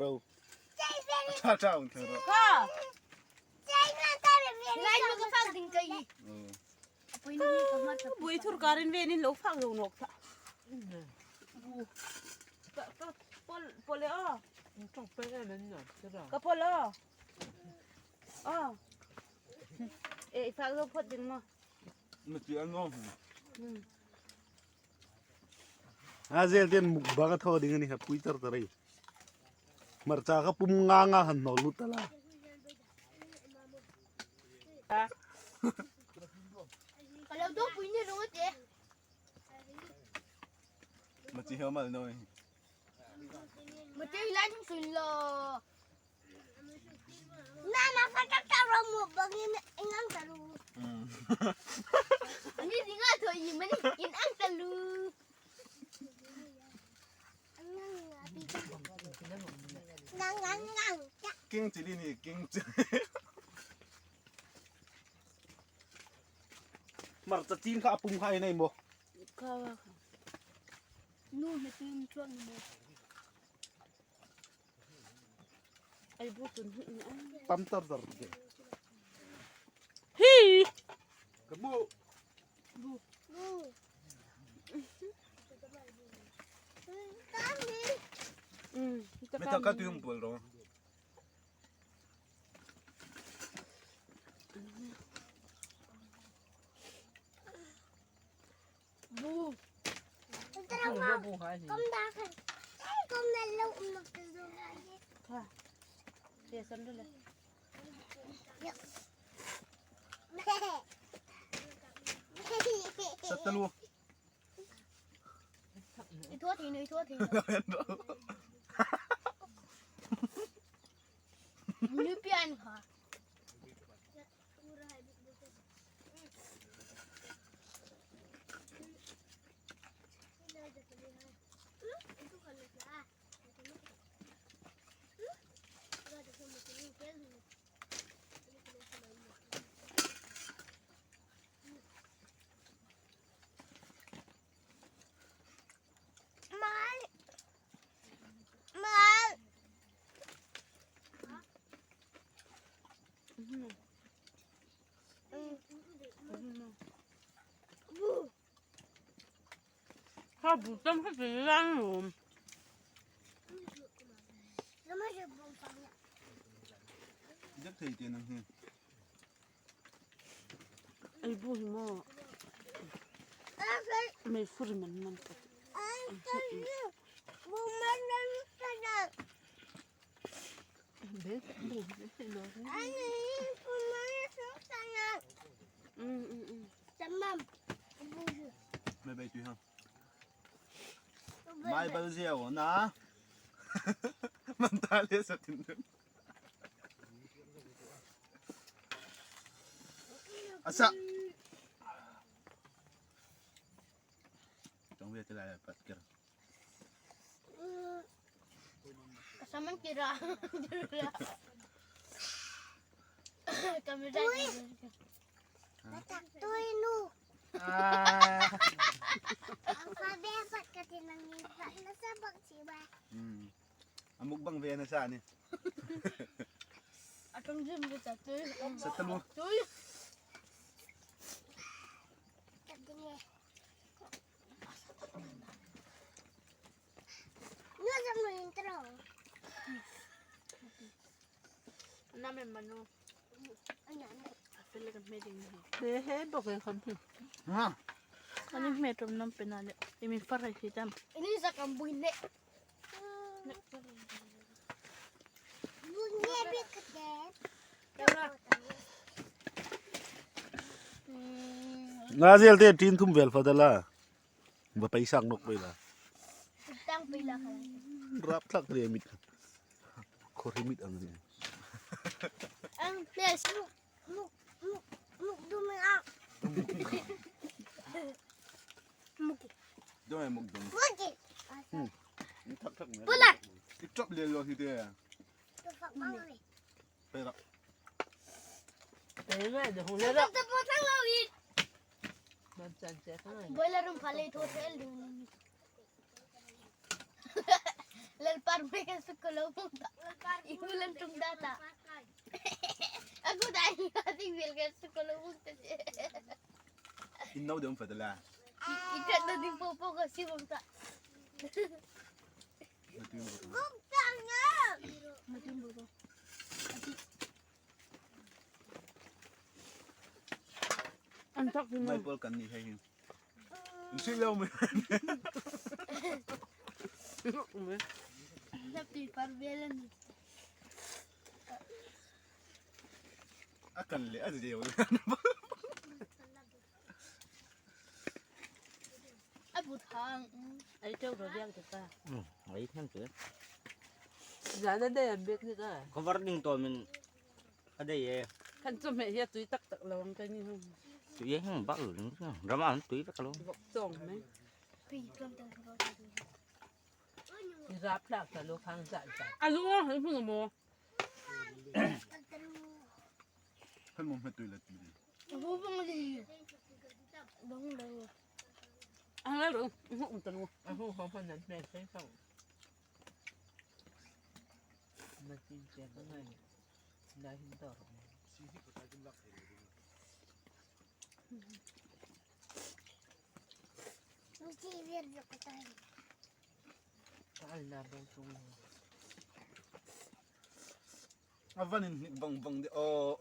ro. Tha tha ung thang ro. Bui thur karin ven in lo phak lo nok tha. Ka ka pol pole a. Ka pol a. A. E i phak lo phot ding ma. Ma ti an ngong. A zel ten mukbang a thaw ding ani kha pui tar tar ei. Hmarcha kha pum nga nga han hnawh lut ala. Ma chi heo mal noi. King chili ni king chili. Hmarcha chin kha a pum kha ei nei maw? Tam tar tar te. Hi! Ka bu. Me ta ka tuyung pol ro. Satalu. Kha bu tam kha ti lang lom. Rất thầy tiền năng hi. Ai bu hi mo. Mei fur man man ta. Mày bay tùy không? Mai bao nhiêu na? Man ta le sa tin. Asa. Tong về lại pat kira. Ừ. Amuk bang về na sa ni. Sa talu. He he bok e kham hi. Ha. Ani me tom nam pe na le. Imi far hi tam. Nga zel te tin thum vel fadala. Ba paisak nok pei la. Rap thak re mit. Khor hi mit ang ni. Đâu em muk dong. Thak thak me. Ít chop le lo hi te. Pe ra. Boiler room फाले तो ठेल दूँ। In no deuh fat la. Mai pawl kan ni hei hi. Si lo mai. A kan leh a zeu. Ấy thêm chứ. Zan a an bek ni ka. Cover ding to min a đây e. Kan chu me hi tui tak tak lo ang ka ni hung. Tui hang ba lu ram an tui vek lo. Vok chong mai. Rap lak ta lo khang za za. A lu a han hu mo. Kan mong tui la tui. Ang la ro hu um ta lu. A hu ho phan nan me sai khang. Ma tin che ma ngai. Na hin to ro. Ta al na bong chung. A van in hnik vang vang de o.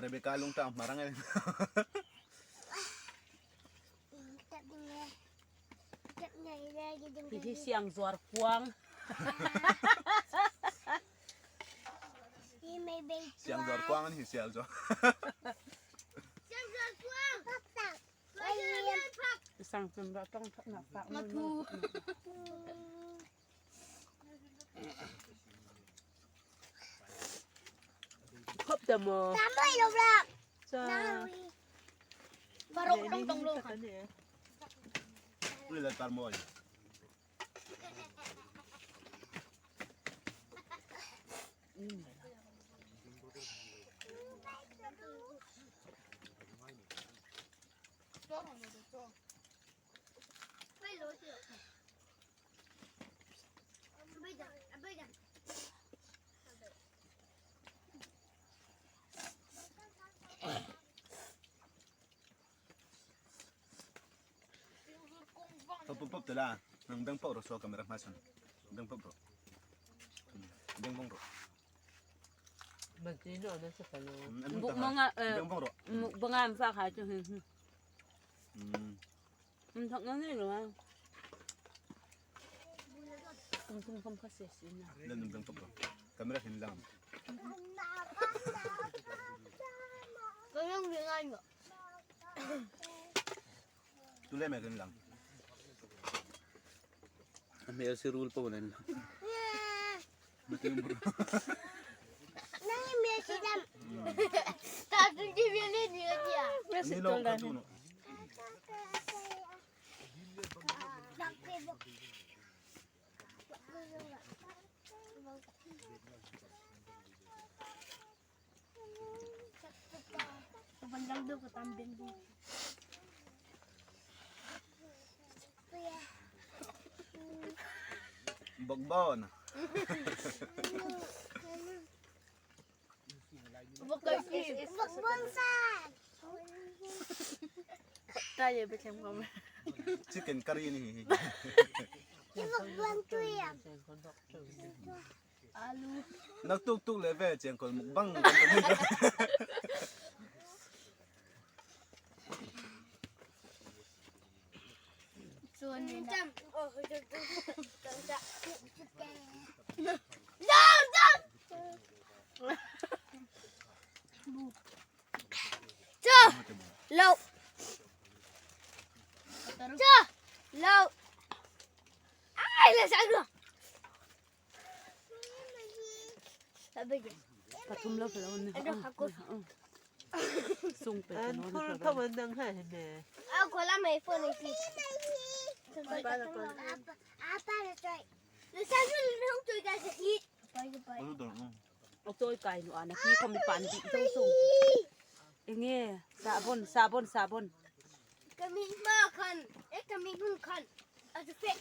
Rebecca lung ta marang eh. Thì hi siang zuar kuang. Siang zuar kuang an hi sial zo. Sang chum ba tong thak na pa. Ma thu. Khop ta mo. Cha. Uli la tar mo. Pop pop pop te la. Nang beng pop ro so camera ma san. Beng pop ro. Beng bong ro. Ma tin no na sa pa lo. Buk mga Beng bong ro. Bangam fa kha chu hin. Um thak na ni lo. Kum kum kum kha se sin na. Lên beng pop ro. Camera hin lang. Tu le me hin lang. May si rule pa wala nila. Ni lo ka tu no. Bagbon. Chicken curry ni. Nak tuk tuk le ve cheng kol mukbang kan kan ni. Pathum lo fa lo ni. Sung pe An no phul ni. tho man nang ha me. Ano do? เอาตัวไก่หนูอ่ะนะพี่เขามีปานดิเจ้าสูง Enge sahbawn sahbawn sahbawn. Ka mi hma khan e ka mi hnung khan a chu feh.